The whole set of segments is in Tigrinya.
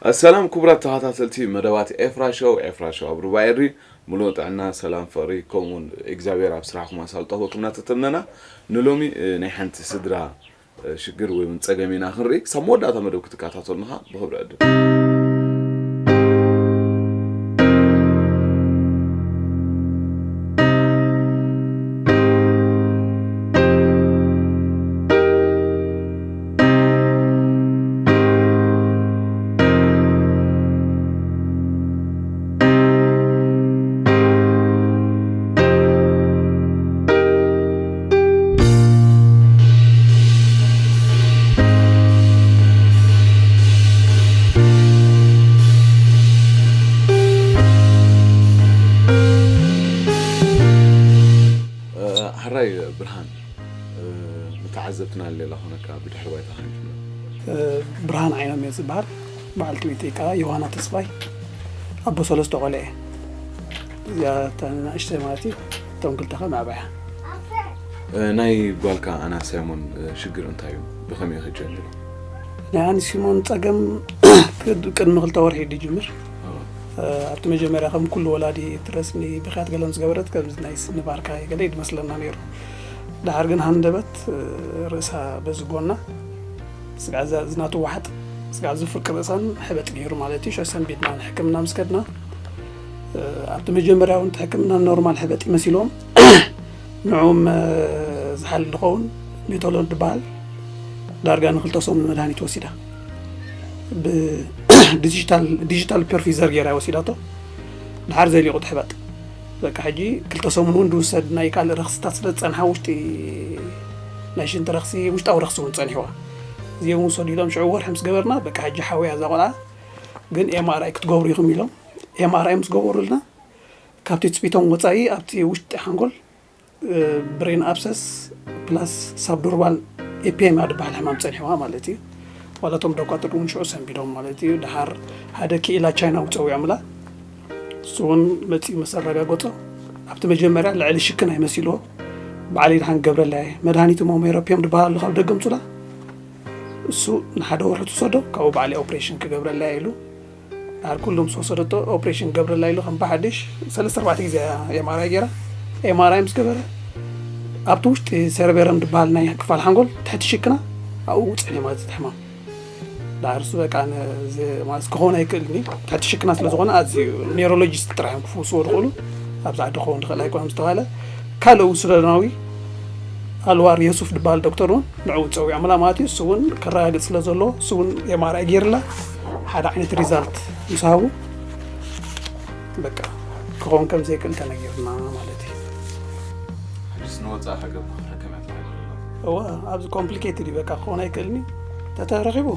ሰላም ክቡራት ተኸታተልቲ መደባት ኤፍራ ሾው፣ ኤፍራ ሾው ኣብ ሩባ ኤሪ፣ ምሉእ ጥዕና፣ ሰላም፣ ፍቕሪ፣ ከምኡውን እግዚኣብሔር ኣብ ስራሕኩም ኣሳልጦ ክህበኩም እናተተምነና፣ ንሎሚ፣ እ፣ ናይ ሓንቲ ስድራ፣ እ፣ ሽግር ወይ እውን ጸገም ኢና ክንርኢ። ክሳብ መወዳእታ መደብ ክትከታተሉና ብኽብሪ ዕድም። እ፣ ሕራይ ብርሃን፣ እ፣ ንተዓዘብትና ሌላ ኾነካ ብድሕሪ ባይታ ክንጅምር። እ፣ ብርሃን ዓይኖም እየ ዝበሃል። በዓልቲ ቤተይ ከኣ ዮሃና ተስፋይ፣ ኣቦ ሰለስተ ቆልዑ እየ። እዚኣ እታ ንእሽተይ ማለት እዩ። እቶም ክልተ ከ መዕበያ። እ፣ ናይ ጓልካ ኣና ሳይሞን፣ እ፣ ሽግር እንታይ እዩ? ብኸመይ ኢኺ ጀሚሩ? ናይ ኣኒ ሲሞን ጸገም ቅድ-፣ ቅድሚ ክልተ ወርሒ እዩ ዝጅምር። እ፣ ኣብቲ መጀመርያ ከም ኩሉ ወላዲ ትረስኒ ብኽያት ገለ ምስ ገበረት ከምዚ ናይ ስኒ ባርካ ገለ እዩ ዝመስለና ነይሩ። ደሓር ግን ሃንደበት፣ እ፣ ርእሳ በዚ ጎና ስጋዕ እዛ እዝና ትወሓጥ፣ ስጋዕ እዚ ፍርቂ ርእሳን ሕበጥ ገይሩ ማለት እዩ። ሸሰንቢድና ንሕክምና ምስ ከድና፣ እ፣ ኣብቲ መጀመርያ እውን እቲ ሕክምና ኖርማል ሕበጥ ይመሲልዎም። ንዕኡም፣ እ፣ ዝሓል ዝኸውን ሜቶሎን ዝበሃል ዳርጋ ንክልተ ሰሙን መድሃኒት ወሲዳ። ብዲጂታል፣ ዲጂታል ፐርፊዘር ገይራ ወሲዳቶ። ድሓር ዘሊቑ ትሕበጥ። በቃ ሕጂ ክልተ ሰሙን እውን ዝውሰድ ናይ ካልእ ረኽስታት ስለ ዝጸንሓ ውሽጢ ናይ ሽንቲ ረኽሲ፣ ውሽጣዊ ረኽሲ እውን ጸኒሕዋ። እዚኦም ውሰዱ ኢሎም ሽዑ ወርሒ ምስ ገበርና፣ በቃ ሕጂ ሓውያ እዛ ቆልዓ። ግን ኤምኣርኣይ ክትገብሩ ኢኹም ኢሎም። ኤምኣርኣይ ምስ ገበሩልና፣ ካብቲ ትጽቢቶም ወጻኢ ኣብቲ ውሽጢ ሓንጎል፣ እ፣ ብሬን ኣብሰስ ፕላስ ሳብዶርባል ኤፒኤም እያ ዝበሃል ሕማም ጸኒሕዋ ማለት እዩ። ዋላ እቶም ዶኳትር እውን ሽዑ ሰንቢዶም ማለት እዩ። ደሓር ሓደ ክኢላ ቻይናዊ ጸዊዖምላ። እሱ እውን መጺኡ ምስ ኣረጋገጾ፣ ኣብቲ መጀመርያ ልዕሊ ሽክና ይመሲልዎ። ባዕለይ ደሓን ክገብረላ እየ። መድሃኒት እሞ ሜሮፒየም ዝበሃል ኣሎ ካብ ደገ ምጹላ። እሱ ንሓደ ወርሒ ትውሰዶ፣ ካብኡ ባዕለይ ኦፕሬሽን ክገብረላ እየ ኢሉ። ድሓር ኩሉ ምስ ወሰደቶ ኦፕሬሽን ክገብረላ ኢሉ ከም ብሓድሽ ሰለስተ ኣርባዕተ ግዜ እያ ኤምኣርኣይ ገይራ። ኤምኣርኣይ ምስ ገበረ ኣብቲ ውሽጢ ሴረቤረም ዝበሃል ናይ ክፋል ሓንጎል ትሕቲ ሽክና ኣብኡ ውፅዕ ማለት እቲ ሕማም። ድሓር እሱ በቃ ነ-፣ ዝ-፣ ማለት ክኸውን ኣይክእልን እዩ። ትሕቲ ሽክና ስለ ዝኾነ ኣዝዩ ኔውሮሎጂስት ጥራሕ እዮም ክፍውስዎ ዝኽእሉ። ኣብዚ ዓዲ ክኸውን ዝኽእል ኣይኮነን ዝተባህለ ካልእ እውን ሱዳናዊ ኣልዋር የሱፍ ዝበሃል ዶክተር እውን ንዕኡ ጸዊዖምላ ማለት እዩ። እሱ እውን ከረጋግጽ ስለ ዘለዎ እሱ እውን ኤምኣርኣይ ገይርላ ሓደ ዓይነት ሪዛልት ምስ ሃቡ በቃ ክኸውን ከም ዘይክእል ተነጊርና ማለት እዩ። ሕጅስ ንወጻኢ ሃገር ክሕከም እያ ተባሂሉ ዘሎ። እወ፣ ኣብዚ ኮምፕሊኬትድ እዩ፣ በቃ ክኸውን ኣይክእልን እዩ። ተተረኺቡ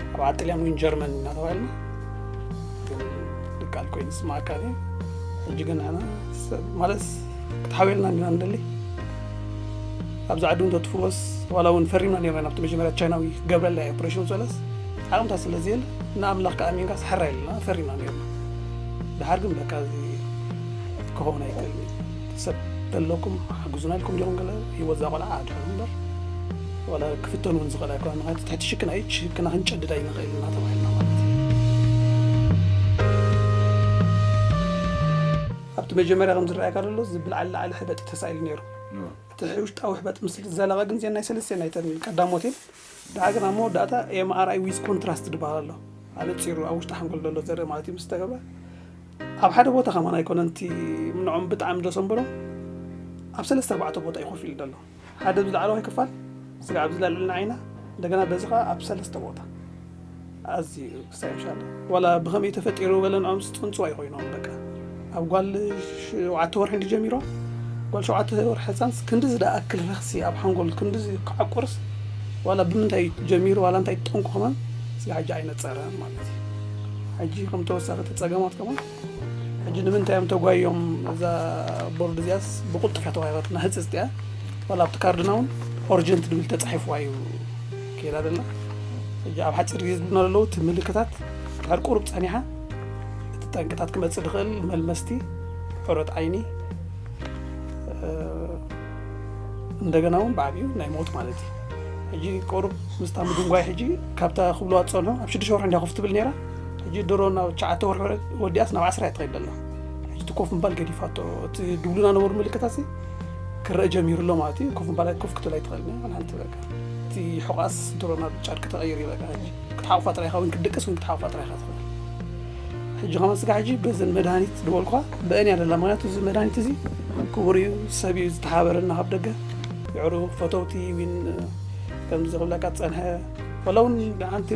ኣብ ዓዲ ጥልያን ወይ ጀርመን እናተባሂልና ግን ድቃል ኮይኑ ዝስማዓካ እዩ። ሕጂ ግን ንሕና ሰብ ማለት ክትሓውየልና ኢና ንደሊ። ኣብዚ ዓዲ እውን ተትፍወስ ዋላ እውን ፈሪምና ነርና ናብቲ መጀመርያ ቻይናዊ ክገብረላ እዩ ኦፕሬሽን ዝብለስ ዓቕምታት ስለ ዘየለ ንኣምላኽ ከኣሚንካ ስሕራ ኢልና ፈሪምና ነርና። ድሓር ግን በቃ እዚ ክኸውን ኣይክእልን እዩ። ሰብ ዘለኩም ሓግዙና ኢልኩም ዲኹም ገለ ህይወት እዛ ቆልዓ ኣድሕኑ እምበር ዋላ ክፍተን እውን ዝኽእል ኣይኮነን። ምኽንያቱ ትሕቲ ሽክና እዩ፣ ሽክና ክንጨድድ ኣይንኽእል ኢና ተባሂልና ማለት እዩ። ኣብቲ መጀመርያ ከም ዝረኣየካ ዘሎ እዚ ብላዕሊ ላዕሊ ሕበጥ ተሳኢሉ ነይሩ። እቲ ውሽጣዊ ሕበጥ ምስ ዘላቐ ግን እዚአን ናይ ሰለስተ ናይተን ቀዳሞት እየን። ደሓር ግን ኣብ መወዳእታ ኤምኣርኣይ ዊዝ ኮንትራስት ዝበሃል ኣሎ። ኣነጺሩ ኣብ ውሽጢ ሓንጎል ዘሎ ዘርኢ ማለት እዩ ምስ ተገብረ ኣብ ሓደ ቦታ ከማን ኣይኮነን እቲ ምንዖም ብጣዕሚ ደሰንብሮ ኣብ ሰለስተ ኣርባዕተ ቦታ እዩ ኮፍ ኢሉ ዘሎ። ሓደ ኣብዚ ላዕለዋይ ክፋል፣ ስጋዕ ኣብዚ ላዕልና ዓይና፣ እንደገና በዚ ኸዓ ኣብ ሰለስተ ቦታ። ኣዝዩ ክሳይ ምሻለ። ዋላ ብኸመይ ተፈጢሩ በለ ንዖም ዝፅንፅዋ ይኾይኖም በቃ። ኣብ ጓል ሸውዓተ ወርሒ እንዲ ጀሚሮ፣ ጓል ሸውዓተ ወርሒ ህፃንስ ክንድዚ ዝኣክል ረኽሲ ኣብ ሓንጎል ክንድዚ ክዓቁርስ፣ ዋላ ብምንታይ ጀሚሩ፣ ዋላ እንታይ ጠንቁ ከማን፣ ስጋዕ ሕጂ ኣይነፀረን ማለት እዩ። ሕጂ ከም ተወሳኺ ተፀገማት ከማን፣ ሕጂ ንምንታይ እዮም ተጓዮም እዛ ቦርድ እዚኣስ ብቁልጡፍ እያ ተዋሂባትና ህፅፅቲ እያ። ዋላ ኣብቲ ካርድና እውን ኦርጀንት ዝብል ተፃሒፍዋ እዩ ከይዳ ዘላ። ሕጂ ኣብ ሓፂር ግዜ ዝብልና ዘለዉ እቲ ምልክታት ድሕር ቁሩብ ፀኒሓ እቲ ጠንቅታት ክመፅእ ዝኽእል መልመስቲ፣ ሕሮት ዓይኒ፣ እ፣ እንደገና እውን ብዓብዩ ናይ ሞት ማለት እዩ። ሕጂ ቁሩብ ምስታ ምድንጓይ ሕጂ ካብታ ክብልዋ ዝፀንሑ ኣብ ሽዱሽተ ወርሒ እንዲያ ኮፍ ትብል ነይራ። ሕጂ ድሮ ናብ ትሽዓተ ወርሒ ወዲኣስ ናብ ዓስራ እያ ትኸይድ ዘላ። ሕጂ እቲ ኮፍ ምባል ገዲፋቶ፣ እቲ ድብሉና ነበሩ ምልክታት ሲ ክረአ ጀሚሩ ኣሎ ማለት እዩ። ኮፍ ምባል ኮፍ ክትብል ኣይትኽእልን እያ። ሓንቲ በቃ እቲ ሕቋስ ድሮ ናብ ጨርቂ ተቐይሩ እዩ። በቃ ሕጂ ክትሓቑፋ ጥራይ ኢኻ፣ ወይ ክትድቅስ ወይ ክትሓቑፋ ጥራይ ኢኻ ትኽእል። ሕጂ ከማን ስጋ ሕጂ በዘን መድሃኒት ዝበልኳ ብአን እያ ደላ። ምክንያቱ እዚ መድሃኒት እዚ ክቡር እዩ፣ ሰብ እዩ ዝተሓበረና ካብ ደገ። የዕሩኽ፣ ፈተውቲ፣ ዊን ከምዚ ክብለካ ዝጸንሐ፣ ወላ እውን ሓንቲ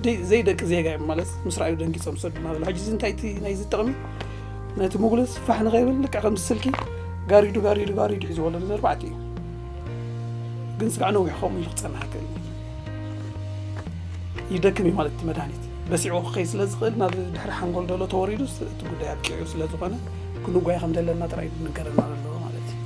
ደይ-፣ ዘይደቂ ዜጋ እዮም ማለት ምስ ረኣዩ ደንጊጾም ዝሰዱና ዘለዉ። ሕጂ እዚ እንታይ እቲ ናይዚ ጥቕሚ? ነቲ ምጉልስ ፋሕ ንኸይብል ልክዕ ከምዚ ስልኪ ጋሪዱ፣ ጋሪዱ፣ ጋሪዱ ሒዝዎ ኣሎ። እዚ ኣርባዕተ እዩ። ግን ስጋዕ ነዊሕ ከምኡ ኢሉ ክጸንሕ ኣይክእልን እዩ። ይደክም እዩ ማለት እቲ መድሃኒት። በሲዑ ክኸይድ ስለ ዝኽእል ናብ ድሕሪ ሓንጎል ደሎ ተወሪዱ ስ-፣ እቲ ጉዳይ ኣብቂዑ ስለ ዝኾነ ክንጓየ ከም ዘለና ጥራይ እዩ ዝንገረና ዘሎ ማለት እዩ።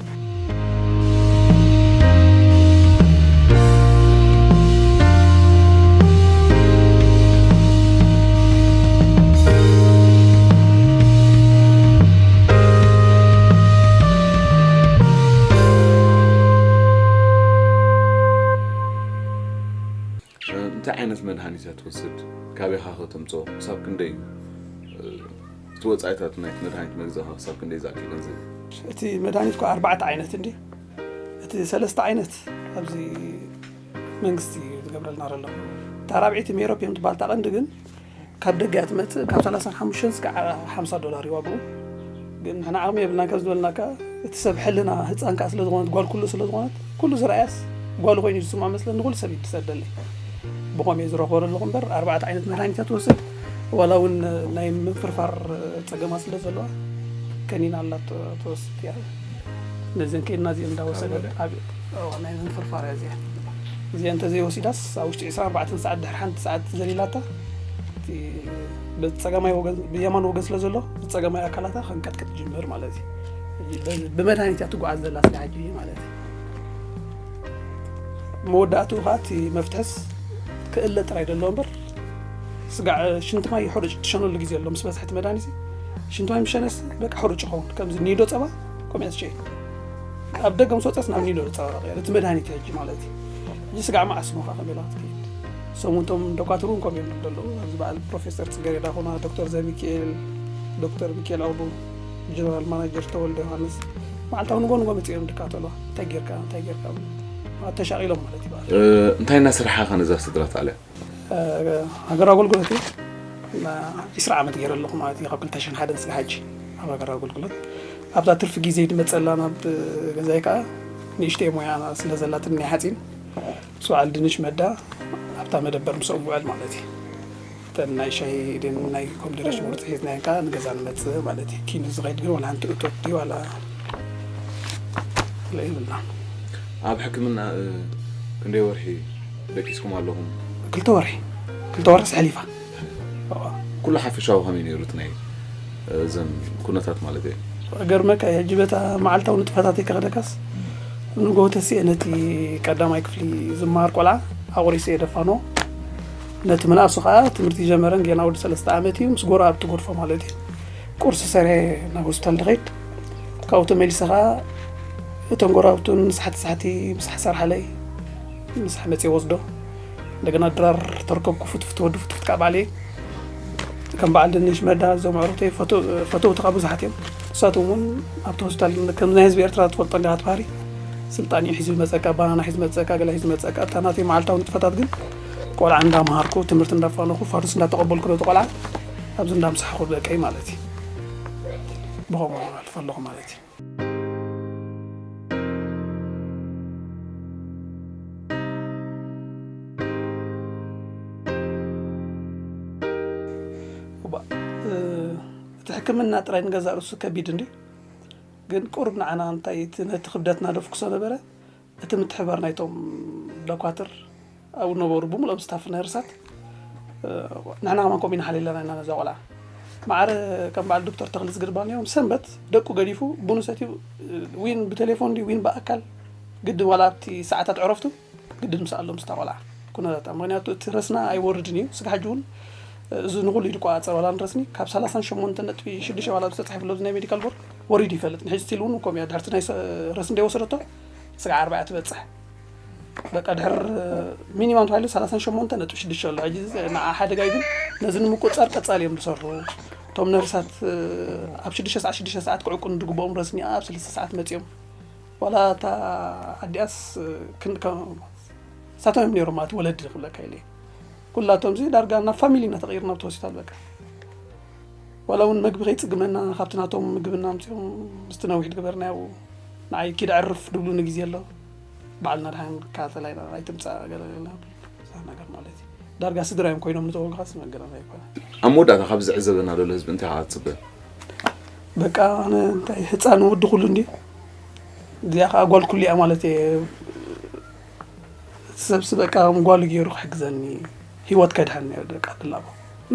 እንታይ ዓይነት መድሃኒት እያ ትወስድ? ካበይ ኢኻ ከተምፅኦ? ክሳብ ክንደይ እዩ? እቲ ወፃኢታት ናይቲ መድሃኒት መግዛእኻ ክሳብ ክንደይ ዝኣክል ገንዘብ እዩ? እቲ መድሃኒት እኮ ኣርባዕተ ዓይነት እንዲ። እቲ ሰለስተ ዓይነት ኣብዚ መንግስቲ እዩ ዝገብረልና ዘሎ። እታ ራብዒቲ ሜሮፒየም ትበሃል እታ ቀንዲ ግን ካብ ደገ እያ ትመጽእ። ካብ ሰላሳን ሓሙሽተን እስካዕ ሓምሳ ዶላር እዩ ዋግኡ። ግን ንሕና ዓቕሚ የብልናን ካብ ዝበልናካ፣ እቲ ሰብ ሕልና ህጻን ከኣ ስለ ዝኾነት፣ ጓል ኩሉ ስለ ዝኾነት፣ ኩሉ ዝረኣያስ ጓሉ ኮይኑ እዩ ዝስምዖ መስለኒ፣ ንኹሉ ሰብ እዩ ዝሰደለይ። ብኸምኡ እየ ዝረኽቦ ዘለኹ እምበር፣ ኣርባዕተ ዓይነት መድሃኒት እያ ትወስድ። ዋላ እውን ናይ ምንፍርፋር ጸገማት ስለ ዘለዋ፣ ከኒና ኣላ ት-፣ ትወስድ እያ። ነዘን ከይድና እዚአን እንዳወሰደ ካብ ወደ? ኣብ፣ ኦ፣ ናይ ምንፍርፋር እያ እዚኣ። እዚኣ እንተዘይወሲዳስ፣ ኣብ ውሽጢ ዕስራን ኣርባዕተን ሰዓት ድሕሪ ሓንቲ ሰዓት ዘሊላታ፣ እቲ ብጸጋማይ ወገን፣ ብየማን ወገን ስለ ዘሎ፣ ብጸጋማይ ኣካላታ ከንቀጥቅጥ ይጅምር ማለት እዩ። ሕጂ ብ-፣ ብመድሃኒት እያ ትጓዓዝ ዘላ ስለ ሕጂ ማለት እዩ። መወዳእትኡ ኸዓ እቲ መፍትሕስ ክእለ ጥራይ ደሎ እምበር፣ ስጋዕ ሽንቲ ማይ ሕሩጭ ትሸነሉ ግዜ ኣሎ። ምስ በዝሐ እቲ መድሃኒት ሽንቲ ማይ ምስ ሸነስ በቃ ሕሩጭ ይኸውን። ከምዚ ኒዶ ጸባ ከምኡ እያ ትሸይን። ኣብ ደገ ምስ ወጸስ ናብ ኒዶ ጸባ ቀየር። እቲ መድሃኒት ሕጂ ማለት እዩ። ሕጂ ስጋዕ መዓስ ሞ ኸዓ ከመይ ኢላ ክትከይድ? ሰሙን እቶም ዶኳትር እውን ከምኡ እዮም ዘለዉ። ኣብዚ በዓል ፕሮፌሰር ጽገሬዳ ኹና፣ ዶክተር ዘሚካኤል፣ ዶክተር ሚካኤል ዑቕቡ፣ ጀነራል ማናጀር ተወልደ ዮሃንስ፣ መዓልታዊ ንጎ ንጎ መጺኦም ድካተሉ። እንታይ ጌርካ? እንታይ ጌርካ? ተሻቒሎም ማለት እዩ። እ፣ እንታይ እናሰርሓ ኢኻ ነዛ ስድራ ተኣልያ? እ፣ ሃገራዊ ኣገልግሎት እዩ። ና-፣ ዒስራ ዓመት ገይረ ኣለኹ ማለት እዩ። ካብ ክልተ ሽሕን ሓደን ስለ ሓጂ ኣብ ሃገራዊ ኣገልግሎት። ኣብታ ትርፊ ግዜ ድመጸላ ናብ ገዛይ ከኣ ንእሽተይ ሞያ ስለ ዘላትኒ ናይ ሓጺን፣ ምስ በዓል ድንሽ መዳ ኣብታ መደበር ምስኦም ውዕል ማለት እዩ። እተን ናይ ሻሂ ድን ናይ ኮሚደረ ሽጉርቲ ሒዝናየን ከኣ ንገዛ ንመጽእ ማለት እዩ። ኪኑ ዝኸይድ ግን ዋላ ሓንቲ እቶት ድዩ ዋላ የብልና። ኣብ ሕክምና፣ እ፣ ክንደይ ወርሒ ደቂስኩም ኣለኹም? ክልተ ወርሒ። ክልተ ወርሒ ኣሕሊፋ። ኩሉ ሓፈሻዊ ከመይ ነይሩ እቲ ናይ፣ እ፣ እዘን ኩነታት ማለት እየ? ገርመካ እዩ። ሕጂ በታ መዓልታዊ ንጥፈታተይ ከኸደካስ፣ ንግሆ ተሲኤ ነቲ ቀዳማይ ክፍሊ ዝመሃር ቆልዓ ኣቑሪሰ እየ ደፋኖ። ነቲ ምንኣሱ ከኣ ትምህርቲ ጀመረን ጌና ወዲ ሰለስተ ዓመት እዩ። ምስ ጎረባብቲ ጎድፎ ማለት እዩ። ቁርሲ ሰሪሐ ናብ ሆስፒታል ድኸይድ። ካብኡ ተመሊሰ ከኣ እቶም ጎረባብቱን ሳሕቲ ሳሕቲ ምሳሕ ሰርሓለይ፣ ምሳሕ መጽየ ወስዶ። እንደገና ድራር ተርከብኩ ፍትፍት ወዲ ፍትፍት ካብ ባዕለይ። ከም በዓል ድንሽ መዳ እዞም ኣዕሩኽተይ ፈተው-፣ ፈተውቲ ካብ ብዙሓት እዮም። ንሳቶም እውን ኣብቲ ሆስፒታል ከም ናይ ህዝቢ ኤርትራ ትፈልጦ እንዲኻ እቲ ባህሪ። ስልጣን እዩ ሒዙ ዝመጸካ፣ ባናና ሒዙ መጸካ፣ ገለ ሒዙ መጸካ። እታ ናተይ መዓልታዊ ንጥፈታት ግን ቆልዓ እንዳምሃርኩ፣ ትምህርቲ እንዳፋነኹ፣ ፋዱስ እንዳተቐበልኩ ነቲ ቆልዓ ኣብዚ እንዳምሳሕኹ ደቀይ ማለት እዩ። ብኸምኡ ኣሕልፎ ኣለኹ ማለት እዩ። እባ፣ እ፣ እቲ ሕክምና ጥራይ ንገዛእ ርእሱ ከቢድ እንድዩ። ግን ቁሩብ ንዓና እንታይ እቲ ነቲ ክብደትና ደፍክሶ ነበረ፣ እቲ ምትሕብባር ናይቶም ዶኳትር ኣብኡ ነበሩ ብምልኦም ስታፍ ነርሳት፣ እ፣ ንሕና ከማን ከምኡ ኢና ሓሊላና ኢና ነዛ ቆልዓ። ማዕረ ከም በዓል ዶክተር ተኽሊ ዝግድባል ነይሮም፣ ሰንበት ደቁ ገዲፉ ቡኑ ሰትዩ፣ እ፣ ዊን ብቴሌፎን ድዩ ዊን ብኣካል ግድን ዋላ ኣብቲ ሰዓታት ዕረፍቱ ግድን ምስ ኣሎ ምስታ ቆልዓ ኩነታታ። ምኽንያቱ እቲ ረስና ኣይወርድን እዩ። ስጋ ሕጂ እውን፣ እ፣ እዚ ንኹሉ እዩ ዝቆጻጸር ዋላ ንረስኒ ካብ ሰላሳን ሸሞንተን ነጥቢ ሽዱሽተ ዋላ ዝተጻሕፈ ኣሎ ናይ ሜዲካል ቦርድ ወሪዱ ይፈልጥ። ንሕጂ ስቲል እውን ከምኡ እያ። ድሕርቲ ናይ ሰ-፣ ረስኒ ደይወሰደቶ ስጋ ኣርባዕተ ትበጽሕ። በቃ ድሕር ሚኒማም ተባሂሉ ሰላሳን ሸሞንተ ነጥቢ ሽዱሽተ ኣሎ። ሕጂ እዚ ንዓ ሓደጋ እዩ ግን ነዚ ንምቁጻር ቀጻሊ እዮም ዝሰርሑ። እቶም ነርሳት ኣብ ሽዱሽተ ሰዓት ሽዱሽተ ሰዓት ክዕቁን ዝግብኦም ረስኒ ኣብ ሰለስተ ሰዓት መጺኦም። ዋላ እታ ኣዲኣስ ክንከ ሳቶም እዮም ነይሮም ማለት ወለዲ ክብለካ ኢለ። ኩላቶም እዚ ዳርጋ ናብ ፋሚሊ ኢና ተቐይርና ኣብቲ ሆስፒታል በቃ። ዋላ እውን መግቢ ከይጽግመና ካብቲ ናቶም ምግብና ኣምጺኦም ምስቲ ነዊሕ ዝገበርናዮ ንዓይ ኪድ ዕርፍ ድብሉኒ ግዜ ኣሎ። ባዕልና ድሓን ካተላይና ኣይትምጻእ ገለ ገለ ብዙሕ ነገር ማለት እዩ። ዳርጋ ስድራ እዮም ኮይኖም ንተወልካስ መገናና ኣይኮነ። ኣብ መወዳእታ ካብ ዝዕዘበና ዘሎ ህዝቢ እንታይ ኢኻ ትጽበ? በቃ ኣነ እንታይ ህፃን ወዲ ኩሉ እንዲ እዚኣ ከዓ ጓል ኩሉ እያ ማለት እየ። እቲ ሰብሲ በቃ ከም ጓሉ ገይሩ ክሕግዘኒ ህይወት ከድሓን እያ በቃ ድላቦ።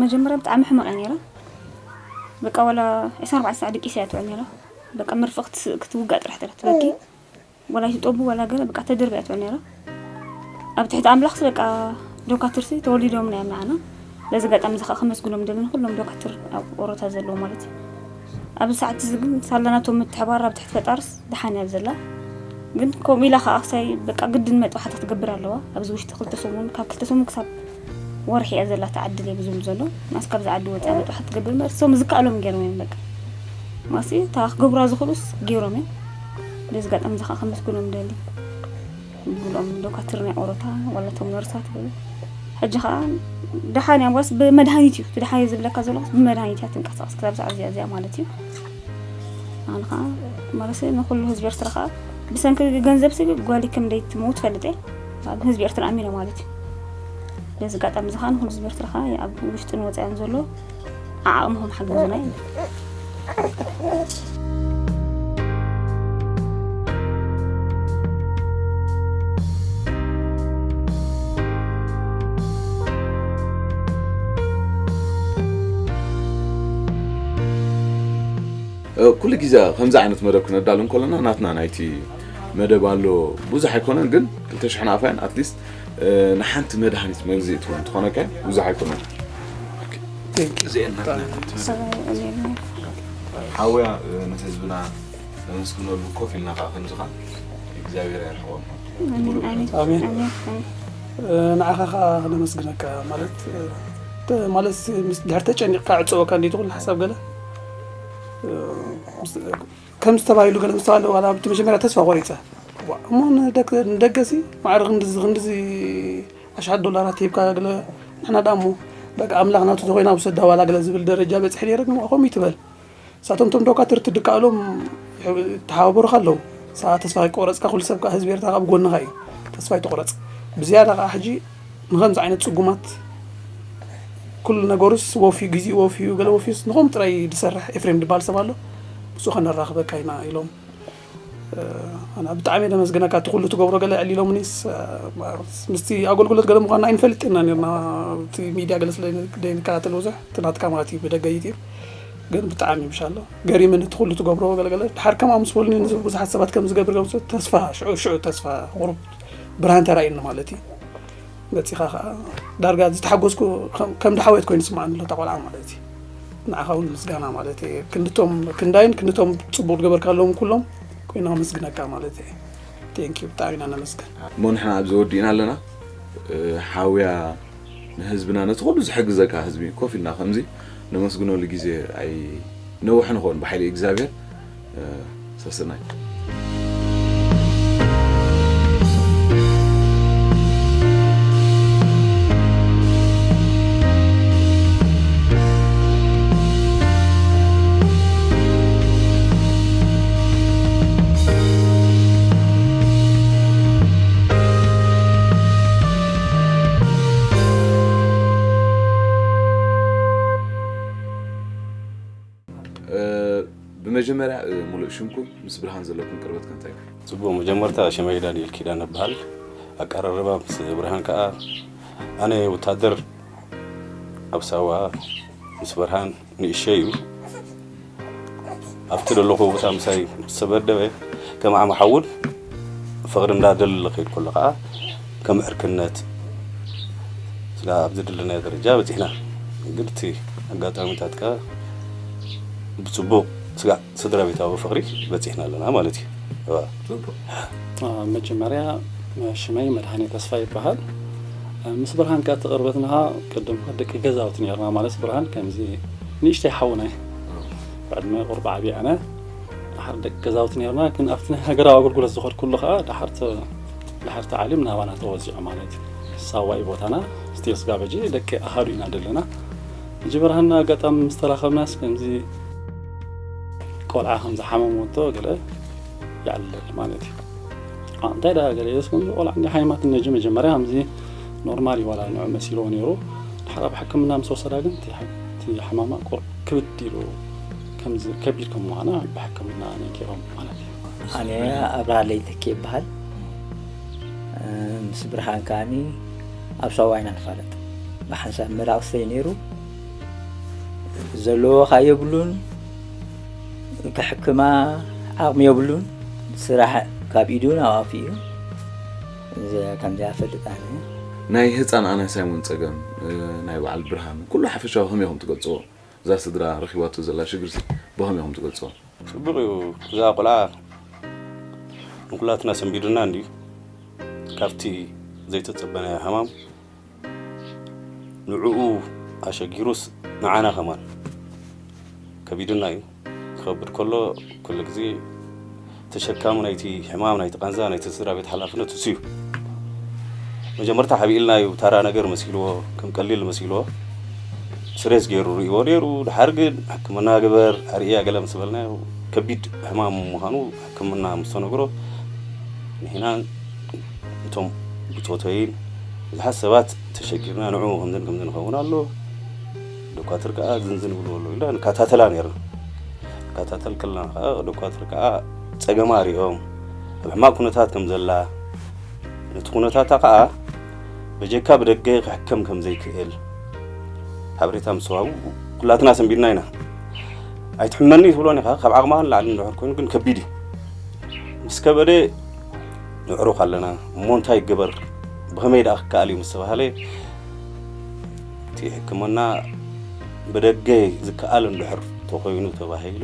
መጀመርያ ብጣዕሚ ሕመቕ እያ ነይራ። በቃ ዋላ ዕስራን ኣርባዕተን ሰዓት ደቂሳ እያ ትውዕል ነይራ። በቃ መርፍእ ክትስ- ክትውጋእ ጥራሕ ጥራሕ ትበኪ። ዋላ ይጠቡ ዋላ ገለ በቃ ተደርብያ ትውዕል ነይራ። ኣብ ትሕቲ ኣምላኽሲ በቃ ዶካትርሲ ተወሊዶምና እዮም ንዓና። በዚ ኣጋጣሚ እዚ ከዓ ከመስግኖም ደሊ ንኩሎም ዶካትር ኣብ ኦሮታ ዘለዉ ማለት እዩ። ኣብዚ ሰዓት እዚ ግን ሳላ ናቶም ምትሕባር ኣብ ትሕቲ ፈጣርስ ደሓን እያ ዘላ። ግን ከምኡ ኢላ ከዓ ክሳይ በቃ ግድን መጥባሕቲ ክትገብር ኣለዋ። ኣብዚ ውሽጢ ክልተ ሰሙን ካብ ክልተ ሰሙን ክሳብ ወርሒ እያ ዘላ እታ ዓዲ ድየ ብዙም ዘሎ ማስ ካብዚ ዓዲ ወፅያ መጥባሕቲ ክትገብር እምበር እሶም ዝከኣሎም ገይሮም እዮም በቃ ማሲ እታ ክገብራ ዝኽእሉስ ገይሮም እዮም። በዚ ኣጋጣሚ እዚ ከዓ ከመስግኖም ደሊ ብሎም ዶካትር ናይ ኦሮታ ዋላ እቶም ነርሳት በሉ ሕጂ ከዓ ደሓን እያ ዋስ ብመድሃኒት እዩ እቲ ደሓን እዩ ዝብለካ ዘሎ ብመድሃኒት እያ ትንቀሳቀስ ክሳብ ሰዓት እዚኣ እዚኣ ማለት እዩ ኣነ ከዓ ማለት ንኩሉ ህዝቢ ኤርትራ ከዓ ብሰንኪ ገንዘብ ሲ ጓሊ ከም ደይ ትመውት ፈልጥ እየ ኣብ ህዝቢ ኤርትራ ኣሚነ ማለት እዩ በዚ ኣጋጣሚ እዚ ከዓ ንኩሉ ህዝቢ ኤርትራ ከዓ ኣብ ውሽጥን ወፃእን ዘሎ ዓዓቕምኹም ሓግዙና እዩ ኩሉ ግዜ ከምዚ ዓይነት መደብ ክነዳሉ እንከለና ናትና ናይቲ መደብ ኣሎ ብዙሕ ኣይኮነን ግን ክልተ ሽሕ ኣፋያን ኣትሊስት ንሓንቲ መድሃኒት መግዝኢ ትኾን ትኾነካ ብዙሕ ኣይኮነን እዚኤን ናትና ሓውያ ንህዝብና ነመስግነሉ ኮፍ ኢልና ከዓ ከምዚ ከዓ እግዚኣብሔር ያርሕቆም ኣሜን ንዓኻ ከዓ ነመስግነካ ማለት ማለት ድሕር ተጨኒቕካ ዕፀወካ እንዴት ኩሉ ሓሳብ ገለ ከም ዝተባሂሉ ገለ ምስተባለ ዋላ ኣብቲ መጀመርያ ተስፋ ቆሪፀ እሞ ንደገሲ ማዕረ ክንድዚ ክንድዚ ኣሽሓት ዶላራት ሂብካ ገለ ንሕና ዳ እሞ በቃ ኣምላኽ ናቱ ተኮይና ውሰዳ ዋላ ገለ ዝብል ደረጃ በፅሒ ነይረ ግን ከምኡ ትበል ንሳቶም ቶም ዶካትር ትድከኣሎም ተሓባበሩኻ ኣለዉ። ሰዓ ተስፋ ከይቆረፅካ ኩሉ ሰብ ከዓ ህዝቢ ኤርትራ ካብ ጎንኻ እዩ። ተስፋ ኣይትቑረፅ። ብዝያዳ ከዓ ሕጂ ንኸምዚ ዓይነት ፅጉማት ኩሉ ነገሩስ ወፍዩ ግዚኡ ወፍዩ ገለ ወፍዩስ ንኸም ጥራይ ዝሰርሕ ኤፍሬም ዝበሃል ሰብ ኣሎ። ምስኡ ከነራኽበካ ኢና ኢሎም ኣና ብጣዕሚ ደመስግነካ እቲ ኩሉ ትገብሮ ገለ ዕሊሎምኒስ ምስቲ ኣገልግሎት ገለ ምኳንና ኣይንፈልጥ ኢና ነርና እቲ ሚድያ ገለ ስለ ደይንከታተል ብዙሕ እቲ ናትካ ማለት እዩ ብደገ ዩትዩብ ግን ብጣዕሚ ምሻሎ ገሪምን እቲ ኩሉ ትገብሮ ገለገለ ድሓር ከም ምስ በሉኒ ብዙሓት ሰባት ከም ዝገብር ገምሶ ተስፋ ሽዑ ሽዑ ተስፋ ቁሩብ ብርሃን ተራእዩኒ ማለት እዩ መፂኻ ከዓ ዳርጋ ዝተሓጎስኩ ከም ድሓወት ኮይኑ ስማዕኒ ኣሎ ተቆልዓ ማለት እዩ ንዓኻ እውን ምስጋና ማለት እየ ክንድቶም ክንዳይን ክንድቶም ፅቡቅ ዝገበርካሎም ኩሎም ኮይና ከመስግነካ ማለት እየ ቴንኪዩ ብጣዕሚ ኢና ነመስግን እሞ ንሕና ኣብዚ ወዲእና ኣለና ሓውያ ንህዝብና ነቲ ኩሉ ዝሕግዘካ ህዝቢ ኮፍ ኢልና ከምዚ ነመስግነሉ ግዜ ኣይ ነውሕ ንኸውን ብሓይሊ እግዚኣብሔር ሰስናይ ብመጀመርያ ሙሉእ ሽምኩም ምስ ብርሃን ዘለኩም ቅርበት ከንታይ እዩ? ጽቡቕ፣ መጀመርታ ሽመይ ዳንኤል ኪዳነ እበሃል። ኣቀራርባ ምስ ብርሃን ከኣ ኣነ ወታደር ኣብ ሳዋ ምስ ብርሃን ንእሸ እዩ ኣብቲ ዘለኹ ቦታ ምሳይ ምስ ተበደበ ከም ዓመ ሓውን ፍቕሪ እንዳደለለ ከይድ ከሎ ከዓ ከም ዕርክነት ስጋ ኣብ ዝድለናዮ ደረጃ በፂሕና ግን እቲ ኣጋጣሚታት ከዓ ብፅቡቕ ስጋዕ ስድራ ቤታዊ ፍቕሪ በፂሕና ኣለና ማለት እዩ መጀመርያ ሽመይ መድሃኒ ተስፋ ይበሃል ምስ ብርሃን ከኣ ተቐርበትና፣ ቅድም ደቂ ገዛውቲ ነርና። ማለት ብርሃን ከምዚ ንእሽተይ ሓውና እዩ። ብዕድመ ቁርብ ዓብየ ኣነ። ድሓር ደቂ ገዛውቲ ነርና፣ ግን ኣብቲ ናይ ሃገራዊ ኣገልግሎት ዝኸድኩሉ ከኣ ድሓር ተ-፣ ድሓር ተዓሊም ናባና ተወዚዑ ማለት እዩ። ሳዋ እዩ ቦታና፣ ስቲል ስጋብ ሕጂ ደቂ ኣሃዱ ኢና ዘለና። ሕጂ ብርሃንና ኣጋጣሚ ምስ ተራኸብናስ ከምዚ ቆልዓ ከም ዝሓመመቶ ገለ ይዕልል ማለት እዩ። ኣ፣ እንታይ ደኣ ገለ ኢለስ ከምዚ ቆልዓ እንዲ ሓይማት ነጂ መጀመርያ ከምዚ ኖርማል እዩ ዋላ ንዑ መሲልዎ ነይሩ። ድሓር ኣብ ሕክምና ምስ ወሰዳ ግን እቲ ሕ-፣ እቲ ሕማማ ቁር-፣ ክብድ ኢሉ ከምዚ ከቢድ ከም ምዃና ብሕክምና ነጊሮም ማለት እዩ። ኣነ ኣብርሃለይ ተኪ ይበሃል። ምስ ብርሃን ከኣኒ ኣብ ሳዋ ኢና ንፋለጥ። ብሓንሳብ መላቕስተይ ነይሩ። ዘለዎ ኸኣ የብሉን፣ ክሕክማ ዓቕሚ የብሉን። ስራሕ ካብ ኢዱ ናብ ኣፉ እዩ። እዚ ከምዚኣ እፈልጥ ኣነ። ናይ ህፃን ኣናሳይ እውን ፀገም፣ እ፣ ናይ በዓል ብርሃን ኩሉ ሓፈሻዊ ከመይ ኢኹም ትገልፅዎ? እዛ ስድራ ረኺባቶ ዘላ ሽግርሲ ብኸመይ ኢኹም ትገልፅዎ? ጽቡቕ እዩ። እዛ ቆልዓ ንኩላትና ሰንቢዱና እንድዩ። ካብቲ ዘይተጸበናዮ ሕማም ንዕኡ ኣሸጊሩስ ንዓና ከማን ከቢዱና እዩ። ክኸብድ ከሎ ኩሉ ግዜ ተሸካሚ ናይቲ ሕማም፣ ናይቲ ቃንዛ፣ ናይቲ ስድራ ቤት ሓላፍነት እሱ እዩ። መጀመርታ ሓቢእልናዮ፣ ታራ ነገር መሲልዎ፣ ከም ቀሊል መሲልዎ፣ ስሬስ ገይሩ ርእይዎ ነይሩ። ድሓር ግን ሕክምና ግበር፣ ኣርእያ ገለ ምስ በልናዮ፣ ከቢድ ሕማም ምዃኑ ሕክምና ምስ ተነግሮ፣ ንሕናን እቶም ብጾተይን ብዙሓት ሰባት ተሸጊርና፣ ንዕኡ ከምዝን ከምዝን ይኸውን ኣሎ፣ ዶኳትር ከኣ ዝንዝን ይብሉ ኣሎ ኢልና ንከታተላ ነይርና። ንከታተል ከለና ከኣ ዶኳትር ከኣ ጸገማ ሪኦም፣ ኣብ ሕማቕ ኩነታት ከም ዘላ፣ ነቲ ኩነታታ ከኣ በጀካ ብደገ ክሕከም ከም ዘይክእል ሓበሬታ ምስ ወሃቡ፣ ኩላትና ሰንቢድና ኢና። ኣይትሕመኒ ትብሎን ኢኻ፣ ካብ ዓቕማ ንላዕሊ እንድሕር ኮይኑ ግን ከቢድ እዩ። ምስ ከበደ ነዕሩኽ ኣለና፣ እሞ እንታይ ይገበር፣ ብኸመይ ደኣ ክከኣል እዩ ምስ ተባሃለ፣ እቲ ሕክምና ብደገ ዝከኣል እንድሕር ተኾይኑ ተባሂሉ፣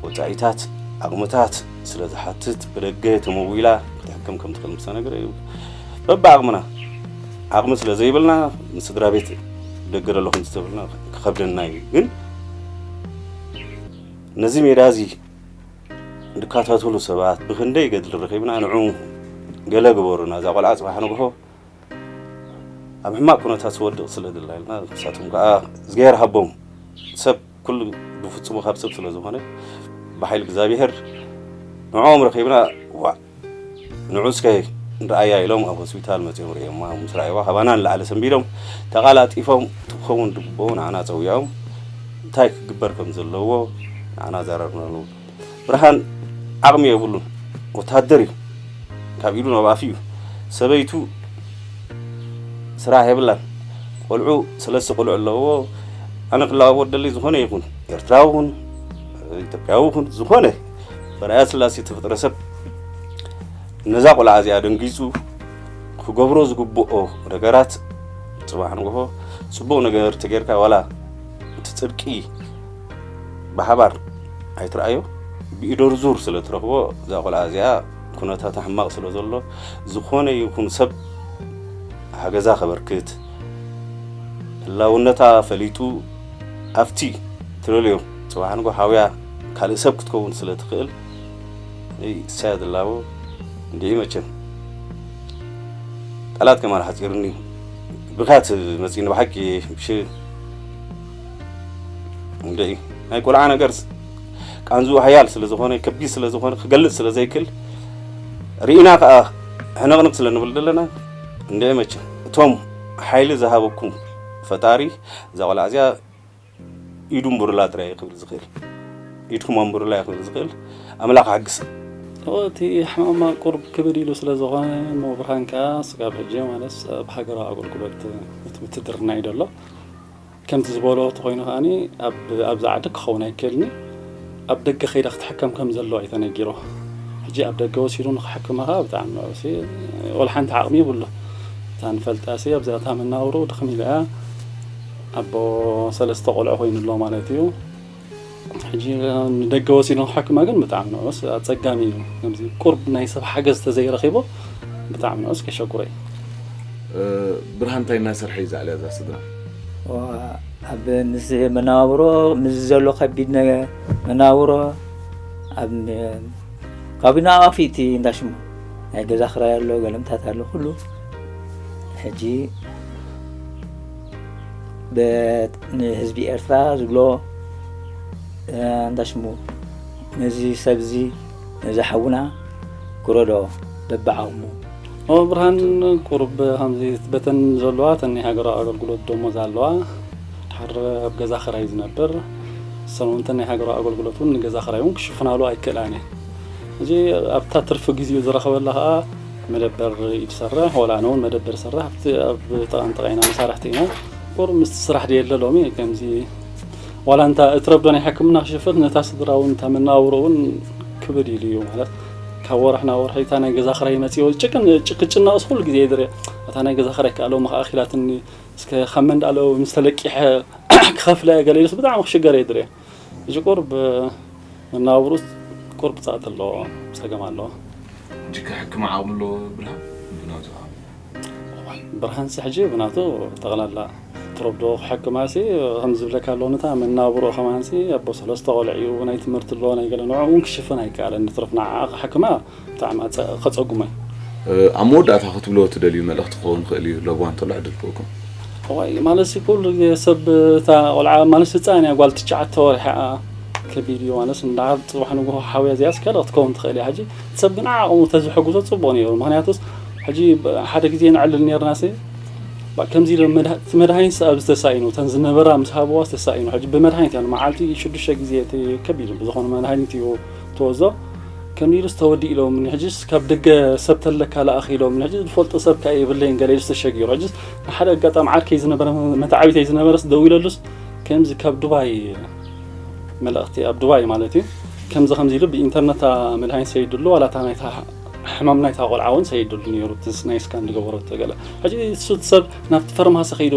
ወጻኢታት፣ ዓቕምታት ስለ ዝሓትት፣ ብደገ ተመዊላ ክትሕከም ከም ትኽእል ምስ ተነግረ፣ በብዓቕምና፣ ዓቕሚ ስለ ዘይብልና፣ ንስድራ ቤት ደገ ዘለኹም ዝተብልና ክኸብደና እዩ። ግን ነዚ ሜዳ እዚ ዝከታተሉ ሰባት ብኽንደይ ገድሊ ረኺብና፣ ንዑ ገለ ግበሩና፣ እዛ ቆልዓ ጽባሕ ንግሆ ኣብ ሕማቕ ኩነታት ትወድቕ ስለ ዘላ ኢልና፣ ንሳቶም ከኣ እግዚኣብሔር ሃቦም፣ ሰብ ኩሉ ብፍጹሙ ካብ ሰብ ስለ ዝኾነ፣ ብሓይሊ እግዚኣብሔር ንዕኦም ረኺብና፣ ዋእ፣ ንዑ እስከ ንርኣያ ኢሎም ኣብ ሆስፒታል መጺኦም ርእዮማ። ምስ ረኣይዋ፣ ካባና ንላዕሊ ሰንቢዶም፣ ተቓላጢፎም፣ እቲ ክኸውን ዝግብኦ ንዓና ጸዊዖም፣ እንታይ ክግበር ከም ዘለዎ ንዓና ዘራርብናሉ። ብርሃን ዓቕሚ የብሉን፣ ወታደር እዩ፣ ካብ ኢዱ ናብ ኣፉ እዩ። ሰበይቱ ስራሕ የብላን፣ ቆልዑ፣ ሰለስተ ቆልዑ ኣለዎ። ኣነ ክለዋወጥ ደሊ ዝኾነ ይኹን፣ ኤርትራዊ ይኹን፣ ኢትዮጵያዊ ይኹን፣ ዝኾነ ብኣርኣያ ስላሴ ዝተፈጥረ ሰብ ነዛ ቆልዓ እዚኣ ደንጊጹ ክገብሮ ዝግብኦ ነገራት፣ ጽባሕ ንግሆ ጽቡቕ ነገር ተጌርካ፣ ዋላ እቲ ጽድቂ ብሓባር ኣይትረኣዮ፣ ብኢዶር ዙር ስለ ትረኽቦ፣ እዛ ቆልዓ እዚኣ ኩነታታ ሕማቕ ስለ ዘሎ፣ ዝኾነ ይኹን ሰብ ሓገዛ ከበርክት፣ ህላውነታ ፈሊጡ ኣብቲ ትደልዮ ጽባሕ ንግሆ ሓውያ ካልእ ሰብ ክትከውን ስለ ትኽእል፣ እይ፣ እሳያ ዝላቦ እንዲዒ መቸም። ቃላት ከማን ሓጺርኒ። ብኽያት መጺኒ ብሓቂ፣ ብሽ-፣ እንዲዒ ናይ ቆልዓ ነገር ቃንዝኡ ሓያል ስለ ዝኾነ፣ ከቢድ ስለ ዝኾነ፣ ክገልጽ ስለ ዘይክእል፣ ርኢና ከኣ ሕንቕንቕ ስለ ንብል ዘለና፣ እንዲዒ መቸም እቶም ሓይሊ ዝሃበኩም ፈጣሪ፣ እዛ ቆልዓ እዚኣ ኢዱ እምብሩላ ጥራይ እዩ ክብል ዝኽእል። ኢድኩም ኣንብሩላ እዩ ክብል ዝኽእል። ኣምላኽ ሓግዝ። እዎ፣ እቲ ሕማማ ቁሩብ ክብድ ኢሉ ስለ ዝኾነ፣ እሞ ብርሃን ከኣ ስጋብ ሕጂ ማለት ኣብ ሃገራዊ ኣገልግሎት፣ እቲ ውትድርና እዩ ዘሎ። ከምቲ ዝበሎ ተኾይኑ ከኣኒ ኣብ፣ ኣብዚ ዓዲ ክኸውን ኣይክእልኒ። ኣብ ደገ ከይዳ ክትሕከም ከም ዘለዎ እዩ ተነጊሮ። ሕጂ ኣብ ደገ ወሲዱ ንኽሕክማ ከኣ ብጣዕሚ ንዑ ሲ፣ ወላ ሓንቲ ዓቕሚ የብሉ። እታ ንፈልጣ ሲ ኣብዛ እታ መናብርኡ ድኽም ኢላ እያ። ኣቦ ሰለስተ ቆልዑ ኮይኑ ኣሎ ማለት እዩ። ሕጂ ንደገ ወሲዱ ንኽሕክማ ግን ብጣዕሚ ንዑስ ኣጸጋሚ እዩ። ከምዚ ቁርብ ናይ ሰብ ሓገዝ ተዘይረኺቦ ብጣዕሚ ንዑስ ከሸጉረ እዩ። ብርሃን እንታይ እናሰርሐ እዩ ዝኣልያ እዛ ስድራ? ኣብ ምስ መነባብሮ ምስ ዘሎ ከቢድ መነባብሮ ኣብ ካብ ናዋፊቲ እንዳሽሙ ናይ ገዛ ክራይ ኣሎ፣ ገለምታት ኣሎ፣ ኩሉ ሕጂ ንህዝቢ ኤርትራ ዝብሎ እንዳሽሙ ነዚ ሰብዚ ነዚ ሓውና ክረዶ በብዓቕሙ። ብርሃን ቁሩብ ከምዚ በተን ዘለዋ ተን ናይ ሃገራዊ ኣገልግሎት ደሞዝ ኣለዋ። ድሓር ኣብ ገዛ ክራይ ዝነብር ሰሙንተን ናይ ሃገራዊ ኣገልግሎት እውን ንገዛ ክራይ እውን ክሽፍናሉ ኣይክእላን እየ። እዚ ኣብታ ትርፊ ግዜኡ ዝረኸበላ ከዓ መደበር እዩ ዝሰርሕ። ወላ ኣነ እውን መደበር ይሰርሕ ኣብቲ ኣብ ጥቓን ጥቓ ኢና መሳርሕቲ ኢና። ቁሩብ ምስቲ ስራሕ ድየለ ሎሚ ከምዚ ዋላ እንታ እትረብዶ ናይ ሕክምና ክሽፍን ነታ ስድራ እውን እታ መነባብሮ እውን ክብድ ኢሉ እዩ ማለት ካብ ወርሒ ናብ ወርሒ እታ ናይ ገዛ ክራይ መፅኦ ጭቅን ጭቅጭናውስ ኩሉ ግዜ ይድርየ እታ ናይ ገዛ ክራይ ከኣለው መካኣኪላትኒ እስከ ካብ መንዳለው ምስ ተለቂሐ ክኸፍለ ገለ ኢሉስ ብጣዕሚ ክሽገር ይድርየ እዚ ቁርብ መናብሩስ ቁርብ ፃት ኣለዎ ፀገም ኣለዎ ሕጂ ከሕክም ዓቕሚ ኣለዎ ብርሃን ብናቱ ዓቕሚ ብርሃንሲ ሕጂ ብናቱ ጠቕላላ ትረብዶ ክሕክማሲ ከም ዝብለካ ኣለዎ ነታ መናብሮ ከማንሲ ኣቦ ሰለስተ ቆልዕ እዩ ናይ ትምህርቲ ኣለዎ ናይ ገለ ንዑ እውን ክሽፍን ኣይከኣለን ንትርፍ ንዓ ክሕክማ ብጣዕሚ ኣፀ- ከፀጉመ እዩ ኣብ መወዳእታ ክትብልዎ ትደልዩ መልእኽቲ ክኸውን ይኽእል እዩ ለቡ ኣንተሎ ዕድል ክህበኩም ዋይ ማለት ሲ ኩሉ ግዜ ሰብ እታ ቆልዓ ማለት ህፃን እያ ጓል ትሽዓተ ወርሒ እያ ከቢድ እዩ ማለት እንዳ ፅባሕ ንግሆ ሓውያ እዚኣ እስከ ክትከውን ትኽእል እያ ሕጂ ሰብ ግን ዓቕሙ ተዝሕግዞ ፅቡቅ ነይሩ ምክንያቱስ ሕጂ ሓደ ግዜ ንዕልል ነርና ሲ ከምዚ ኢሉ እቲ መድሃኒት ኣብ ዝተሳኢኑ እተን ዝነበራ ምስ ሃብዋ ዝተሳኢኑ ሕጂ ብመድሃኒት እያ መዓልቲ ሽዱሽተ ግዜ እቲ ከቢድ ብዝኾነ መድሃኒት እዩ ተወዞ ከም ኢሉስ ተወዲ ኢሎምኒ ሕጂስ ካብ ደገ ሰብ ተለካ ለኣኽ ኢሎምኒ ሕጂ ዝፈልጦ ሰብ ከኣ የብለይን ገለ ኢሉስ ተሸጊሩ ሕጂስ ንሓደ ኣጋጣሚ ዓርከይ ዝነበረ መተዓቢተይ ዝነበረስ ደው ኢለሉስ ከምዚ ካብ ዱባይ መልእኽቲ ኣብ ዱባይ ማለት እዩ ከምዚ ከምዚ ኢሉ ብኢንተርነታ መድሃኒት ሰይድሉ ዋላ እታ ናይታ ሕማም ናይታ ቆልዓ እውን ሰይድሉ ነይሩ ናይ ስካን ዝገበረቶ ገለ ሕጂ እሱ ሰብ ናብቲ ፈርማሲ ከይዱ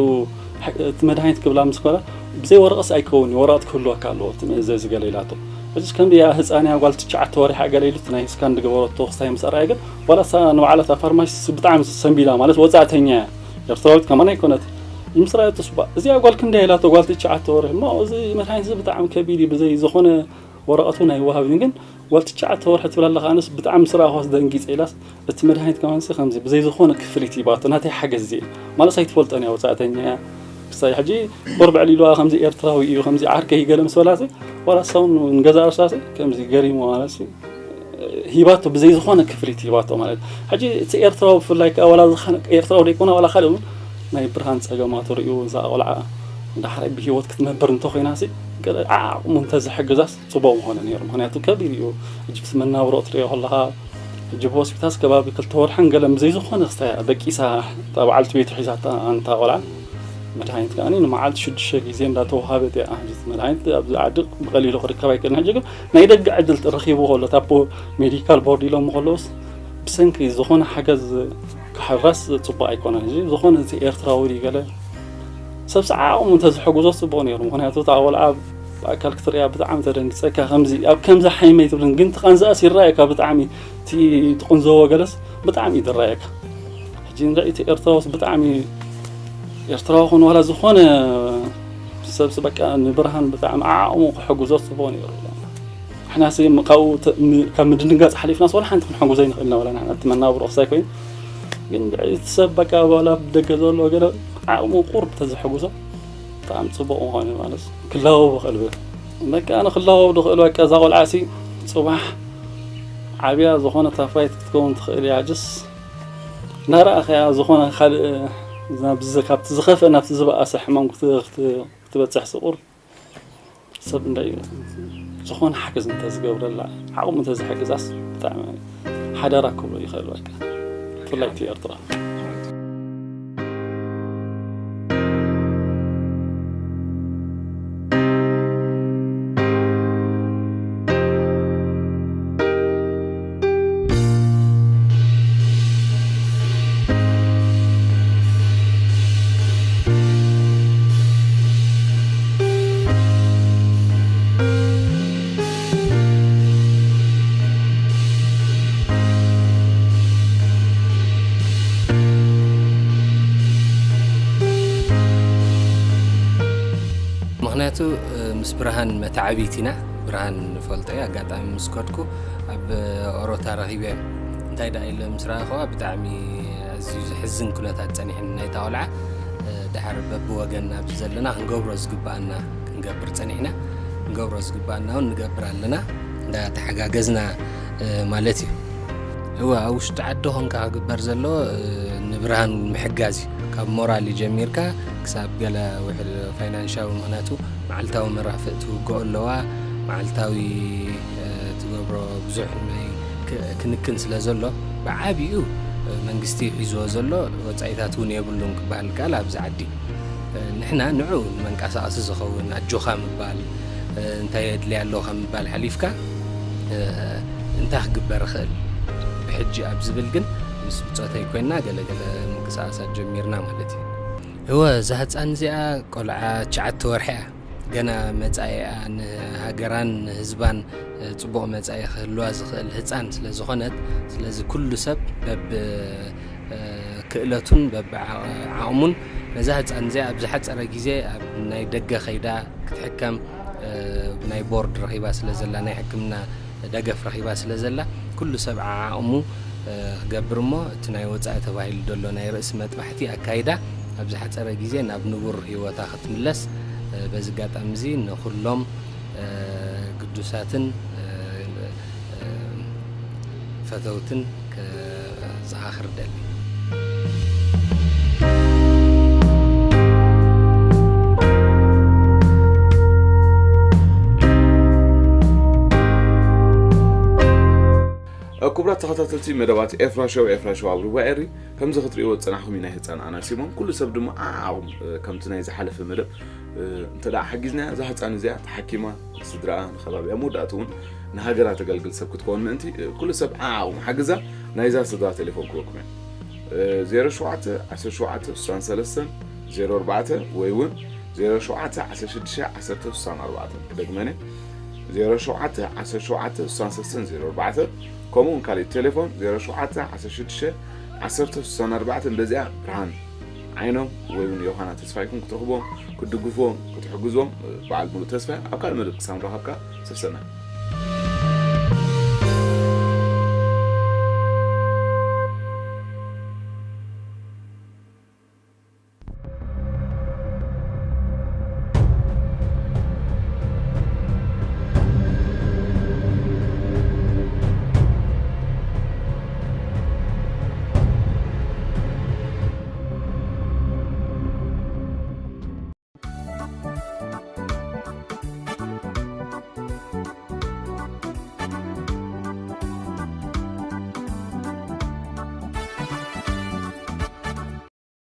እቲ መድሃኒት ክብላ ምስ ኮላ ብዘይ ወረቐስ ኣይከውን እዩ ወረቐት ክህልወካ ኣለዎ እቲ መእዘዚ ገለ ኢላቶ ሕጂስ ከምዚ እያ ህፃን እያ ጓል ትሽዓተ ወሪሓ ገለ ኢሉ እቲ ናይ ስካን ዝገበረቶ ክስታይ ምስ ኣርኣየ ግን ዋላ እሳ ንባዕላ እታ ፋርማሲስ ብጣዕሚ ሰንቢዳ ማለት ወፃእተኛ እያ ኤርትራዊት ከማን ኣይኮነት ምስ ረኣየቶ ስባ እዚኣ ጓል ክንደይ ኢላቶ ጓል ትሽዓተ ወርሒ እሞ እዚ መድሃኒት እዚ ብጣዕሚ ከቢድ እዩ ብዘይ ዝኾነ ወረቐት እውን ኣይወሃብን ግን ጓል ትሽዓተ ወርሒ ትብላ ኣለኻ ኣነስ ብጣዕሚ ምስ ረኣኹስ ደንጊፀ ኢላስ እቲ መድሃኒት ከማንሲ ከምዚ ብዘይ ዝኾነ ክፍሊት ይባቶ ናተይ ሓገዝ እየ ማለስ ኣይትፈልጦን እያ ወፃእተኛ እያ ክሳይ ሕጂ ቁርብ ዕሊሉዋ ከምዚ ኤርትራዊ እዩ ከምዚ ዓርከይ ገለ ምስ በላሲ ዋላ ሰውን ንገዛ እርሳሲ ከምዚ ገሪሙ ማለሲ ሂባቶ ብዘይ ዝኾነ ክፍሊት ሂባቶ ማለት ሕጂ እቲ ኤርትራዊ ብፍላይ ከዓ ዋላ ዝኾነ ኤርትራዊ ዘይኮነ ዋላ ካልእ እውን ናይ ብርሃን ፀገማቱ ርእዩ እዛ ቆልዓ ዳሕራይ ብሂወት ክትነብር እንተኮይናሲ ገለ ዓቕሙ እንተዝሕግዛስ ፅቡቅ ምኾነ ነይሩ ምክንያቱ ከቢድ እዩ ሕጂ ብቲ መናብሮ ትሪኦ ከለካ ሕጂ ብሆስፒታልስ ከባቢ ክልተ ወርሕን ገለ ብዘይ ዝኾነ ክስታ እያ ደቂሳ እታ በዓልቲ ቤቱ ሒዛታ ኣንታ ቆልዓ መድሃኒት ከኣ ንመዓልቲ ሽዱሽተ ግዜ እንዳተዋሃበት እያ ሕጂ መድሃኒት ኣብዚ ዓዲ ብቀሊሉ ክርከብ ኣይክእልን ሕጂ ግን ናይ ደገ ዕድል ረኺቡ ከሎ ታፖ ሜዲካል ቦርድ ኢሎም ከለውስ ብሰንኪ ዝኾነ ሓገዝ ክሕረስ ፅቡቅ ኣይኮነን ሕጂ ዝኾነ እዚ ኤርትራዊ ድዩ ገለ ሰብ ዓቕሙ እንተዝሕግዞ ፅቡቅ ነይሩ ምክንያቱ እታ ቆልዓ ብኣካል ክትሪያ ብጣዕሚ ተደንግፀካ ከምዚ ኣብ ከምዚ ሓይመይ ትብልን ግን ትቐንዛእስ ይረኣየካ ብጣዕሚ እቲ ትቕንዘዎ ገለስ ብጣዕሚ እዩ ዝረኣየካ ሕጂ ንርኢ እቲ ኤርትራውስ ብጣዕሚ ኤርትራዊ ኮነ ዋላ ዝኾነ ሰብስ በቃ ንብርሃን ብጣዕሚ ዓቕሙ ክሕግዞ ፅቡቅ ነይሩ ንሕናሲ ካብኡ ካብ ምድንጋፅ ሓሊፍናስ ዋላ ሓንቲ ክንሕግዞ ይንኽእልና ዋላ ንሕና እቲ መናብሮ ክሳይ ኮይኑ ግን እቲ ሰብ በቃ ዋላ ብደገ ዘሎ ገለ ዓቕሙ ቁርብ ተዝሕግዞ ብጣዕሚ ፅቡቅ ምዃኑ ማለት ክላወቡ ክእል በቃ ኣነ ክላወቡ ዝኽእል በቃ እዛ ቆልዓሲ ፅባሕ ዓብያ ዝኾነ ታፋይት ክትከውን ትኽእል እያ ጅስ እናረኣኸያ ዝኾነ ካልእ ካብቲ ዝኸፍአ ናብቲ ዝበኣሰ ሕማም ክትበፅሕ ስቁር ሰብ እንዳ ዝኾነ ሓገዝ እንተዝገብረላ ዓቕሙ እንተዝሕግዛስ ብጣዕሚ ሓደራ ክብሎ ይኽእል በቃ ብፍላይ እቲ ኤርትራ እ፣ ምስ ብርሃን መተዓቢት ኢና። ብርሃን ንፈልጦ እዩ። ኣጋጣሚ ምስ ከድኩ ኣብ ኦሮታ ረኺበ። እንታይ ደኣ ኢለ ምስ ረኣኹዋ ብጣዕሚ ኣዝዩ ዘሕዝን ኩነታት ጸኒሕኒ ናይታ ቆልዓ። እ፣ ደሓር በብወገን ኣብዚ ዘለና ክንገብሮ ዝግብኣና ክንገብር ጸኒሕና። ክንገብሮ ዝግብኣና እውን ንገብር ኣለና። እንዳተሓጋገዝና፣ እ፣ ማለት እዩ። እወ፣ ኣብ ውሽጢ ዓዲ ኾንካ ክግበር ዘሎ፣ እ፣ ንብርሃን ምሕጋዝ እዩ። ካብ ሞራል ጀሚርካ ክሳብ ገለ ውሕድ ፋይናንሻዊ፣ ምኽንያቱ መዓልታዊ መራፍእ ትውግኦ ኣለዋ፣ መዓልታዊ፣ እ፣ ትገብሮ ብዙሕ ናይ ክ-፣ ክንክን ስለ ዘሎ፣ ብዓቢኡ፣ እ፣ መንግስቲ ሒዝዎ ዘሎ ወጻኢታት እውን የብሉን ክበሃል ይከኣል ኣብዚ ዓዲ። እ፣ ንሕና ንዑ ንመንቀሳቐሲ ዝኸውን ኣጆኻ ምባል፣ እ፣ እንታይ የድልያ ኣለዎ ካብ ምባል ሓሊፍካ፣ እ፣ እንታይ ክግበር ይኽእል ብሕጂ ኣብ ዝብል ግን ምስ ብጾተይ ኮይና ገለ ገለ ምንቅስቓሳት ጀሚርና ማለት እዩ። እወ፣ እዛ ህጻን እዚኣ ቆልዓ ትሽዓተ ወርሒ እያ። ገና መጻኢኣ ንሃገራን ንህዝባን፣ እ፣ ጽቡቕ መጻኢ ክህልዋ ዝኽእል ህጻን ስለ ዝኾነት፣ ስለዚ ኩሉ ሰብ በብ፣ እ፣ ክእለቱን በብ ዓ-፣ ዓቕሙን ነዛ ህጻን እዚኣ ኣብ ዝሓጸረ ግዜ ኣብ ናይ ደገ ከይዳ ክትሕከም፣ እ፣ ናይ ቦርድ ረኺባ ስለ ዘላ፣ ናይ ሕክምና ደገፍ ረኺባ ስለ ዘላ፣ ኩሉ ሰብ ዓቕሙ፣ እ፣ ክገብር እሞ እቲ ናይ ወጻኢ ተባሂሉ ዘሎ ናይ ርእሲ መጥባሕቲ ኣካይዳ ኣብ ዝሓጸረ ግዜ ናብ ንቡር ህይወታ ክትምለስ፣ እ፣ በዚ ኣጋጣሚ እዚ ንኹሎም፣ እ፣ ግዱሳትን፣ እ፣ እ፣ ፈተውትን ከዘኻኽር ደሊ። ክቡራት ተኸታተልቲ መደባት ኤፍራ ሾው፣ ኤፍራ ሾው ኣብ ሩባ ኤሪ፣ ከምዚ ክትርእይዎ ዝጸናሕኩም እዩ ናይ ህጻን ኣና ሲሞን። ኩሉ ሰብ ድማ ዓዓቑም፣ እ፣ ከምቲ ናይ ዝሓለፈ መደብ፣ እ፣ እንተ ደኣ ሓጊዝናያ፣ እዛ ህጻን እዚኣ ተሓኪማ፣ ንስድራኣ፣ ንኸባቢኣ፣ መወዳእቱ እውን ንሃገራ ተገልግል ሰብ ክትከውን ምእንቲ፣ እ፣ ኩሉ ሰብ ዓዓቑም ሓግዛ። ናይዛ ስድራ ቴሌፎን ክበኩም እየ። እ፣ ዜሮ ሸውዓተ ዓሰርተ ሸውዓተ ስሳን ሰለስተን ዜሮ ኣርባዕተ ወይ እውን ዜሮ ሸውዓተ ዓሰርተ ሽዱሽተ ዓሰርተ ስሳን ኣርባዕተ። ክደግመን እየ። ዜሮ ሸውዓተ ዓሰርተ ሸውዓተ ስሳን ሰለስተን ዜሮ ኣርባዕተ፣ ከምኡ እውን ካልእ ቴሌፎን ዜሮ ሸውዓተ ዓሰርተ ሽዱሽተ ዓሰርተ ስሳን ኣርባዕተ። በዚኣ ብርሃን ዓይኖም ወይ እውን ዮሃና ተስፋይኩም ክትረኽብዎም፣ ክትድግፍዎም፣ ክትሕግዝዎም፣ እ፣ በዓል ሙሉእ ተስፋ ኣብ ካልእ መደብ ክሳብ ንራኸብካ ሰሰና።